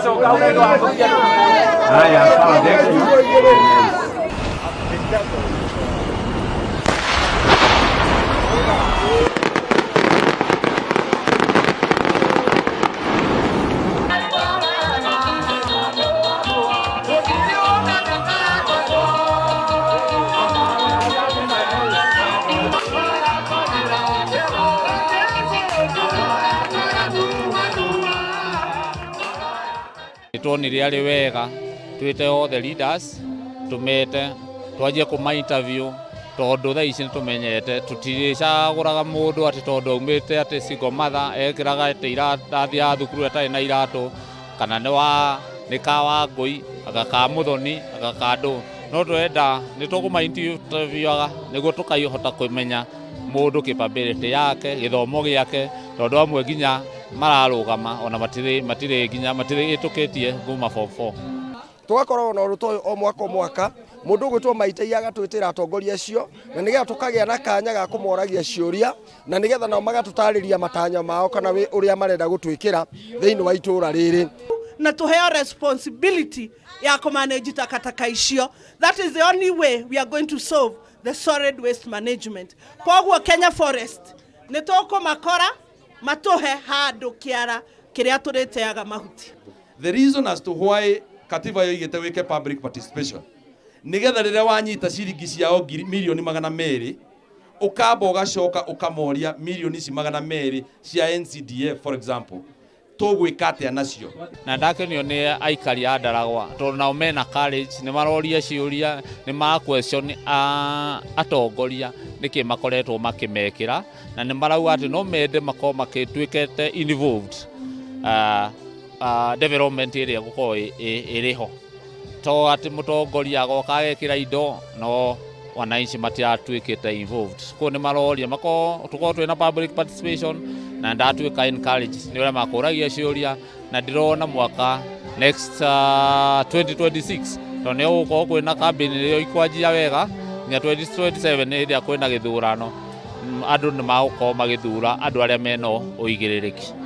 Haya, sawa, thank you. Nĩtuonire arĩ wega twĩte all the leaders, tũmete twanjie kũma interview, tondũ thaa ici nĩtũmenyete tũtirĩcagũraga mũndũ atĩ tondũ aumĩte atĩ single mother, ekĩraga atĩ ndathiaga thukuru atarĩ na iratũ, kana nĩ wa nĩ ka Wangũi, anga ka Mũthoni, anga ka ndũ. No tũrenda nĩ tũkũma interviewaga nĩguo tũkahota kũmenya mũndũ capability yake, gĩthomo gĩake, tondũ amwe nginya mararũgama ona matirĩ matirĩ nginya matirĩ kuma form 4. Tũgakoragwo na ũndũ ta ũyũ o mwaka o mwaka. Mũndũ ũgwĩtwo Maitei agatwĩtĩra atongoria acio na nĩgetha tũkagĩa na kanya ga kũmoragia ciũria na nĩgetha nao magatũtarĩria matanya mao kana ũrĩa marenda gũtwĩkĩra thĩinĩ wa itũũra rĩrĩ. Na tuheo responsibility ya kũmanage takataka icio. That is the only way we are going to solve the solid waste management. Koguo Kenya Forest nĩ tũkũmakora matũhe handũ kĩara kĩrĩa tũrĩteaga mahuti. The reason as to why katiba yoigĩte wĩke public participation, nigetha rĩrĩa wanyita ciringi ciao 200,000,000, ũkamba ũgacoka ũkamoria, mirioni ici 200 cia NCDF, for example, tũgwĩka atĩa nacio? Na ndakenio nĩ aikari a Ndaragwa tondũ nao mena courage, nĩ maroria ciũria, nĩ ma question atongoria nĩkĩ makoretwo makĩmekĩra, na nĩ marauga atĩ no mende makorwo makĩtuĩkĩte involved development ĩrĩa ĩgũkorwo ĩrĩ ho, to atĩ mũtongoria agoka agekĩra indo no wananchi matiratuĩkĩte involved. Koguo nĩ maroria makorwo tũkorwo twĩna public participation, na ndatuĩka encourage nĩ ũrĩa makũragia ciũria, na ndĩrona mwaka next 2026, tondũ nĩ gũgũkorwo kwĩna campaign ĩrĩa ikwanjia wega nginya 2027, hĩndĩ ĩrĩa kwĩna gĩthurano, andũ nĩ magũkorwo magĩthura andũ arĩa mena ũigĩrĩrĩki.